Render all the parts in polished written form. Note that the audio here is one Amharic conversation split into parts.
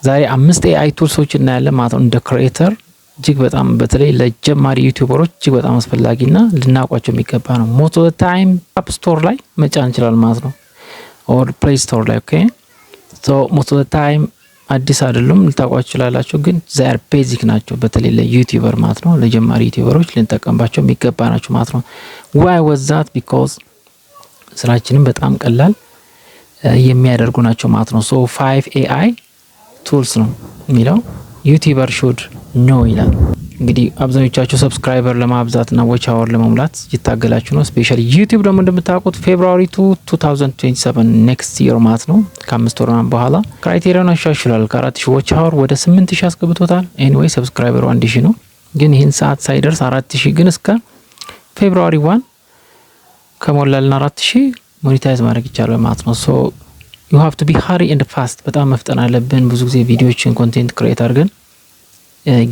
ዛሬ አምስት AI tools ኦች እናያለን ማለት ነው። እንደ creator እጅግ በጣም፣ በተለይ ለጀማሪ YouTuber ኦች እጅግ በጣም አስፈላጊና ልናውቋቸው የሚገባ ነው። Most of time App Store ላይ መጫን እንችላለን ማለት ነው፣ or Play Store ላይ፣ okay። So most of time አዲስ አይደሉም፣ ልታውቋቸው ይችላላችሁ፣ ግን they are basic ናቸው። በተለይ ለ YouTuber ማለት ነው፣ ለጀማሪ YouTuber ኦች ልንጠቀምባቸው የሚገባ ናቸው ማለት ነው። Why was that? Because ስራችንን በጣም ቀላል የሚያደርጉ ናቸው ማለት ነው። So five AI tools ነው የሚለው፣ YouTuber should know ይላል። እንግዲህ አብዛኞቻችሁ subscriber ለማብዛትና watch hour ለመሙላት እየታገላችሁ ነው። Especially YouTube ደግሞ እንደምታውቁት February 2, 2027 next year ማለት ነው፣ ከ5 ወር በኋላ criteria ውን አሻሽሏል። ከ4000 watch hour ወደ 8000 አስገብቶታል። Anyway subscriber ኡ 1000 ነው፣ ግን ይህን ሰዓት ሳይደርስ 4000 ግን እስከ February 1 ከሞላልን 4000 monetize ማድረግ ይቻላል ማለት ነው። So you have to be hurry and fast፣ በጣም መፍጠን አለብን። ብዙ ጊዜ ቪዲዮችን content create አድርገን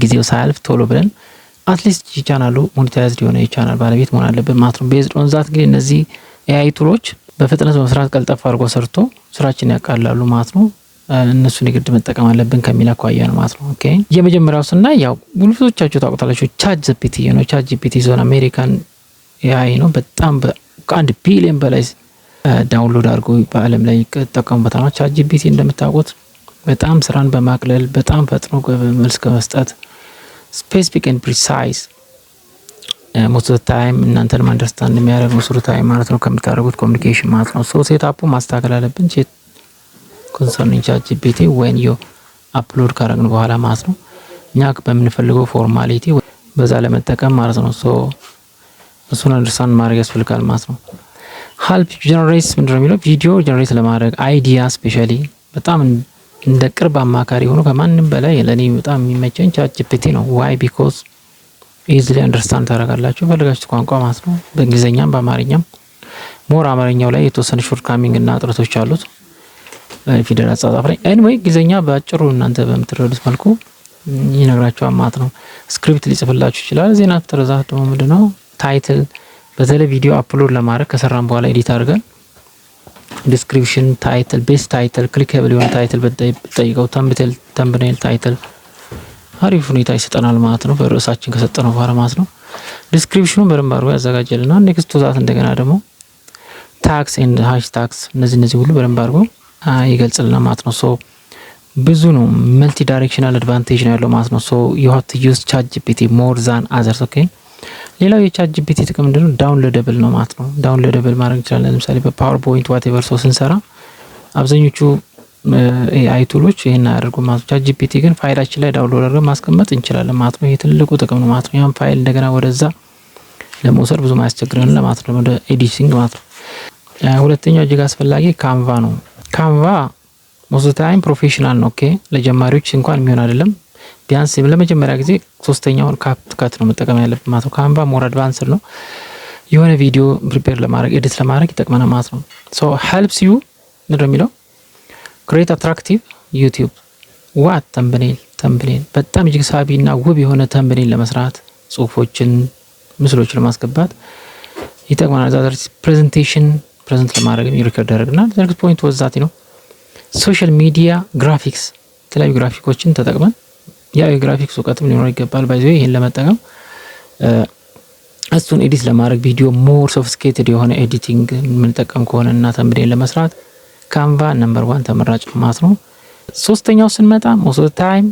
ጊዜው ሳያልፍ ቶሎ ብለን at least የቻናሉ monetized የሆነ የቻናል ባለቤት መሆን አለብን ማለት ነው። Based on that እንግዲህ እነዚህ AI tool ኦች በፍጥነት በመስራት፣ ቀልጠፍ አድርጎ ሰርቶ ስራችን ያቃላሉ ማለት ነው። እነሱን የግድ መጠቀም አለብን ከሚል አኳያ ነው ማለት ነው። Okay፣ የመጀመሪያው ስናይ ያው ብዙዎቻችሁ ታውቁታላችሁ፣ ChatGPT ነው። ChatGPT is an American AI ነው። በጣም ከ1 ቢሊዮን በላይ download አድርጎ በዓለም ላይ ይጠቀሙበታል ነው። ChatGPT እንደምታውቁት በጣም ስራን በማቅለል፣ በጣም ፈጥኖ መልስ ከመስጠት፣ specific and precise፣ most of time እናንተንም understand የሚያደርግ most of time ማለት ነው፣ ከምታደርጉት communication ማለት ነው። So setup ኡ ማስተካከል አለብን። Chat concerning ChatGPT when you upload ካረግን በኋላ ማለት ነው፣ እኛ በምንፈልገው formality በዛ ለመጠቀም ማለት ነው። So እሱን understand ማድረግ ያስፈልጋል ማለት ነው። Help generates ምንድነው የሚለው፣ ቪዲዮ generate ለማድረግ idea especially በጣም እንደ ቅርብ አማካሪ ሆኖ ከማንም በላይ ለእኔ በጣም የሚመቸኝ ChatGPT ነው። Why? Because easily understand ታደርጋላችሁ ፈልጋችሁት ቋንቋ ማለት ነው። በእንግሊዝኛም በአማርኛም። More አማርኛው ላይ የተወሰነ shortcoming እና እጥረቶች አሉት ፊደል አጻጻፍ ላይ። Anyway እንግሊዝኛ በአጭሩ እናንተ በምትረዱት መልኩ ይነግራችኋል ማለት ነው። Script ሊጽፍላችሁ ይችላል። Then after that ደግሞ ምንድነው፣ title፣ በተለይ ቪዲዮ upload ለማድረግ ከሰራን በኋላ edit አድርገን description፣ title፣ best title፣ clickable የሆነ title ብጠይቀው፣ thumbnail title አሪፍ ሁኔታ ይሰጠናል ማለት ነው። በርዕሳችን ከሰጠነው በኋላ ማለት ነው። Description ኑን በደንብ አድርጎ ያዘጋጀልናል። Next to that እንደገና ደግሞ tags and hashtags፣ እነዚህ ሁሉ በደንብ አድርጎ ይገልጽልናል ማለት ነው። So ብዙ ነው፣ multi directional advantage ነው ያለው ማለት ነው። So you have to use ChatGPT more than others, okay። ሌላው የ ChatGPT ጥቅም ምንድነው? Downloadable ነው ማለት ነው። Downloadable ማድረግ እንችላለን። ለምሳሌ በ PowerPoint whatever ሰው ስንሰራ አብዛኞቹ AI tool ኦች ይህን አያደርጉም ማለት ነው። ChatGPT ግን ፋይላችን ላይ download አድርገን ማስቀመጥ እንችላለን ማለት ነው። ይሄ ትልቁ ጥቅም ነው ማለት ነው። ያን ፋይል እንደገና ወደዛ ለመውሰድ ብዙም አያስቸግረንም ለማለት ነው፣ ወደ editing ማለት ነው። ሁለተኛው እጅግ አስፈላጊ Canva ነው። Canva most time professional ነው። Okay፣ ለጀማሪዎች እንኳን የሚሆን አይደለም። ቢያንስ ለመጀመሪያ ጊዜ ሶስተኛውን CapCut ነው መጠቀም ያለብን ማለት ነው። Canva more advanced ነው። የሆነ ቪዲዮ prepare ለማድረግ፣ edit ለማድረግ ይጠቅመናል ማለት ነው። So helps you ምንድን ነው የሚለው፣ create attractive YouTube what thumbnail፣ በጣም እጅግ ሳቢ እና ውብ የሆነ thumbnail ለመስራት፣ ጽሁፎችን፣ ምስሎችን ለማስገባት ይጠቅመናል። That presentation present ለማድረግ record ያደርግናል። Next point was that ነው social media graphics፣ የተለያዩ graphic ኦችን ተጠቅመን፣ ያው የግራፊክስ እውቀትም ሊኖር ይገባል። By the way ይህን ለመጠቀም፣ እሱን edit ለማድረግ፣ ቪዲዮ more sophisticated የሆነ editing የምንጠቀም ከሆነ እና thumbnail ለመስራት Canva number one ተመራጭ ነው ማለት ነው። ሶስተኛው ስንመጣ most time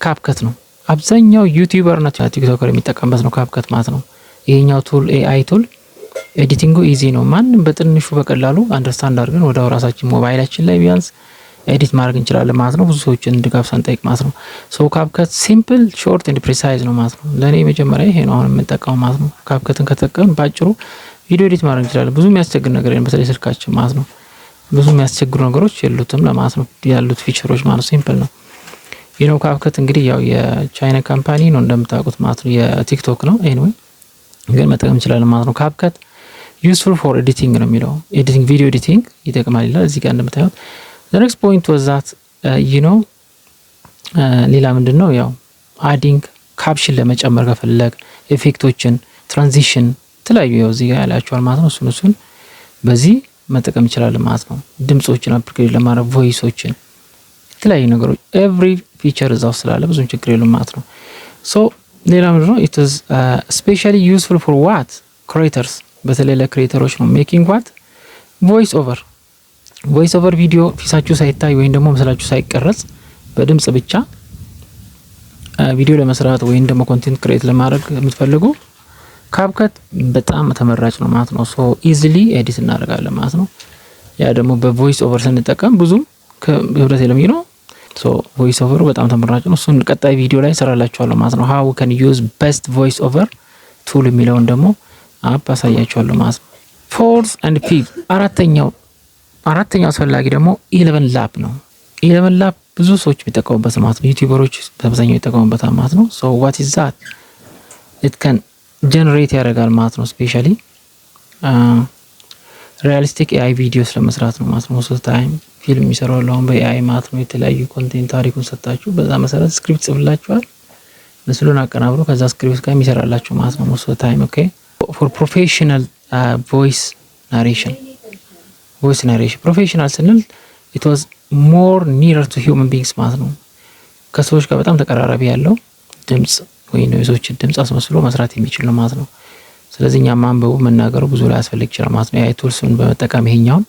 CapCut ነው። አብዛኛው YouTuber እና TikToker የሚጠቀምበት ነው CapCut ማለት ነው። ይሄኛው tool AI tool editing ኡ easy ነው። ማንም በትንሹ በቀላሉ understand አድርገን ወደ ራሳችን ሞባይላችን ላይ ቢያንስ edit ማድረግ እንችላለን ማለት ነው። ብዙ ሰዎችን ድጋፍ ሳንጠይቅ ማለት ነው። So CapCut simple, short and precise ነው ማለት ነው። ለእኔ መጀመሪያ ይሄ ነው አሁን የምንጠቀመው ማለት ነው። CapCut ን ከተጠቀምን በአጭሩ ቪዲዮ edit ማድረግ እንችላለን። ብዙ የሚያስቸግር ነገር የለም፣ በተለይ ስልካችን ማለት ነው። ብዙ የሚያስቸግሩ ነገሮች የሉትም ለማለት ነው፣ ያሉት feature ኦች ማለት simple ነው። ይህ ነው CapCut። እንግዲህ ያው የቻይና company ነው እንደምታውቁት ማለት ነው። የ TikTok ነው፣ anyway ግን መጠቀም እንችላለን ማለት ነው። CapCut useful for editing ነው የሚለው፣ editing፣ video editing ይጠቅማል ይላል እዚህ ጋር እንደምታዩት። Next point was that ሌላ ምንድን ነው፣ ያው adding caption ለመጨመር ከፈለግ፣ effect ኦችን፣ transition፣ የተለያዩ ያው እዚህ ጋር ያላቸዋል ማለት ነው። እሱን በዚህ መጠቀም እንችላለን ማለት ነው። ድምጾችን upgrade ለማድረግ፣ voice ኦችን የተለያዩ ነገሮች every feature እዛ ውስጥ ስላለ ብዙም ችግር የለም ማለት ነው። So ሌላ ምንድን ነው? It is specially useful for what? Creators፣ በተለይ ለ creator ኦች ነው። Making what? Voice over video፣ ፊታችሁ ሳይታይ ወይም ደግሞ ምስላችሁ ሳይቀረጽ በድምጽ ብቻ ቪዲዮ ለመስራት ወይም ደግሞ content create ለማድረግ የምትፈልጉ CapCut በጣም ተመራጭ ነው ማለት ነው። So easily edit እናደርጋለን ማለት ነው። ያ ደግሞ በ voice over ስንጠቀም ብዙም ክብደት የለም ነው። So voice over ኡ በጣም ተመራጭ ነው። እሱን ቀጣይ ቪዲዮ ላይ እሰራላችኋለሁ ማለት ነው። How can use best voice over tool የሚለውን ደግሞ app አሳያችኋለሁ ማለት ነው። Fourth and fifth፣ አራተኛው አስፈላጊ ደግሞ ElevenLabs ነው። ElevenLabs ብዙ ሰዎች የሚጠቀሙበት ማለት ነው። YouTuber ኦች በአብዛኛው ይጠቀሙበታል ማለት ነው። So what is that? It can generate ያደርጋል ማለት ነው። Specially realistic AI videos ለመስራት ነው ማለት ነው። Most time ፊልም የሚሰሩ አሁን በ AI ማለት ነው። የተለያዩ content ታሪኩን ሰጣችሁ በዛ መሰረት script ጽፍላችኋል። ምስሉን አቀናብሮ ከዛ script ጋር የሚሰራላችሁ ማለት ነው። Most time, okay, for professional voice narration። Voice narration professional ስንል it was more nearer to human beings ማለት ነው። ከሰዎች ጋር በጣም ተቀራራቢ ያለው ድምጽ ወይም የሰዎችን ድምጽ አስመስሎ መስራት የሚችል ነው ማለት ነው። ስለዚህ እኛ ማንበቡ መናገሩ ብዙ ላያስፈልግ ይችላል ማለት ነው። AI tools ን በመጠቀም ይሄኛውን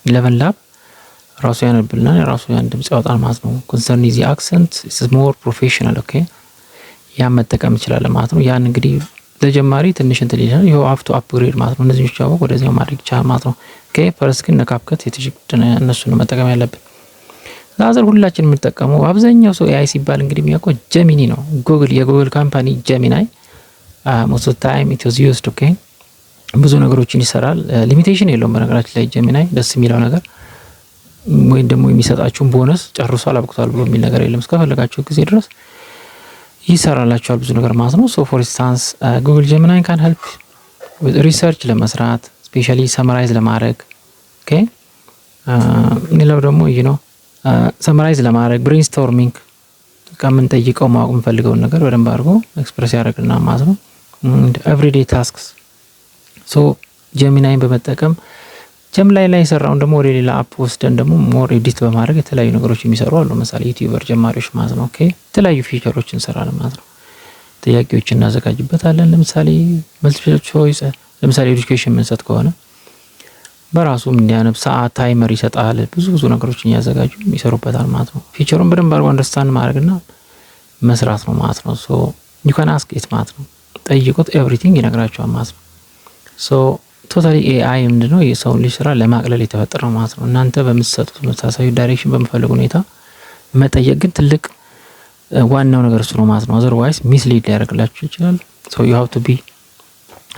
ElevenLabs ራሱ ያነብልናል፣ ራሱ ያን ድምጽ ያወጣል ማለት ነው። Concern the accent is more professional, okay፣ ያን መጠቀም እንችላለን ማለት ነው። ያን እንግዲህ ለጀማሪ ትንሽ እንትን ይላል፣ you have to upgrade ማለት ነው። እነዚህ ብቻ ወደዚያው ማድረግ ይቻላል ማለት ነው። Okay, first ግን CapCut እነሱን መጠቀም ያለብን። ለ other ሁላችን የምንጠቀመው፣ አብዛኛው ሰው AI ሲባል እንግዲህ የሚያውቀው Gemini ነው። ጉግል፣ የ Google company Gemini most of time it was used, okay፣ ብዙ ነገሮችን ይሰራል። Limitation የለውም። በነገራችን ላይ Gemini ደስ የሚለው ነገር ወይም ደግሞ የሚሰጣችሁን ቦነስ ጨርሷል አብቅቷል ብሎ የሚል ነገር የለም። እስከፈለጋችሁ ጊዜ ድረስ ይሰራላችኋል ብዙ ነገር ማለት ነው። So for instance, Google Gemini can help research ለመስራት፣ specially summarize ለማድረግ, okay። ሌላው ደግሞ ይህ ነው፣ summarize ለማድረግ፣ brainstorming፣ ከምንጠይቀው ማወቅ የምንፈልገውን ነገር በደንብ አድርጎ express ያደርግልናል ማለት ነው። Everyday tasks, so Gemini ን በመጠቀም Gemini ላይ የሰራውን ደግሞ ወደ ሌላ app ወስደን ደግሞ more edit በማድረግ የተለያዩ ነገሮች የሚሰሩ አሉ። ለምሳሌ YouTuber ጀማሪዎች ማለት ነው። Okay፣ የተለያዩ feature ኦች እንሰራለን ማለት ነው። ጥያቄዎች እናዘጋጅበታለን። ለምሳሌ multiple choice፣ ለምሳሌ education የምንሰጥ ከሆነ በራሱ እንዲያነብ ሰዓት timer ይሰጣል። ብዙ ብዙ ነገሮችን እያዘጋጁ ይሰሩበታል ማለት ነው። Feature ኡን በደንብ አድርጎ understand ማድረግና መስራት ነው ማለት ነው። So you can ask it ማለት ነው። ጠይቁት፣ everything ይነግራችኋል ማለት ነው። So totally AI ምንድነው? የሰውን ልጅ ስራ ለማቅለል የተፈጠረው ማለት ነው። እናንተ በምትሰጡት መሳሳዊ direction በምፈልግ ሁኔታ መጠየቅ ግን ትልቅ ዋናው ነገር እሱ ነው ማለት ነው። Otherwise mislead ሊያደርግላችሁ ይችላል። So you have to be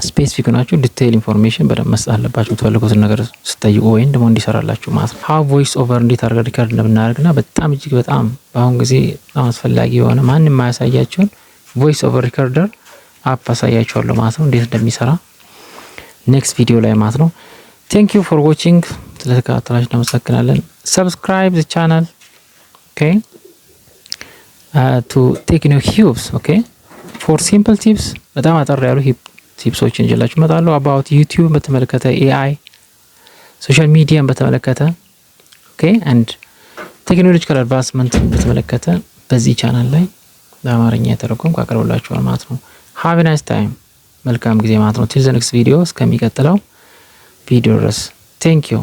specific ናቸው። Detail information በደንብ መስጠት አለባችሁ የምትፈልጉትን ነገር ስትጠይቁ ወይም ደግሞ እንዲሰራላችሁ ማለት ነው። How voice over እንዴት አድርገን record እንደምናደርግና በጣም እጅግ በጣም በአሁን ጊዜ በጣም አስፈላጊ የሆነ ማንም የማያሳያችሁን voice over recorder app አሳያችኋለሁ ማለት ነው፣ እንዴት እንደሚሰራ next ቪዲዮ ላይ ማለት ነው። Thank you for watching፣ ስለተከታተላችሁ እናመሰግናለን። Subscribe the channel, okay, to Techno Hubs, okay, for simple tips። በጣም አጠር ያሉ tips ኦችን ይዤላችሁ እመጣለሁ። About YouTube በተመለከተ፣ AI፣ social media ን በተመለከተ, okay, and technological advancement በተመለከተ በዚህ ቻናል ላይ በአማርኛ የተረጎምኩ አቀርብላችኋል ማለት ነው። Have nice time፣ መልካም ጊዜ ማለት ነው። Till the next video፣ እስከሚቀጥለው ቪዲዮ ድረስ thank you።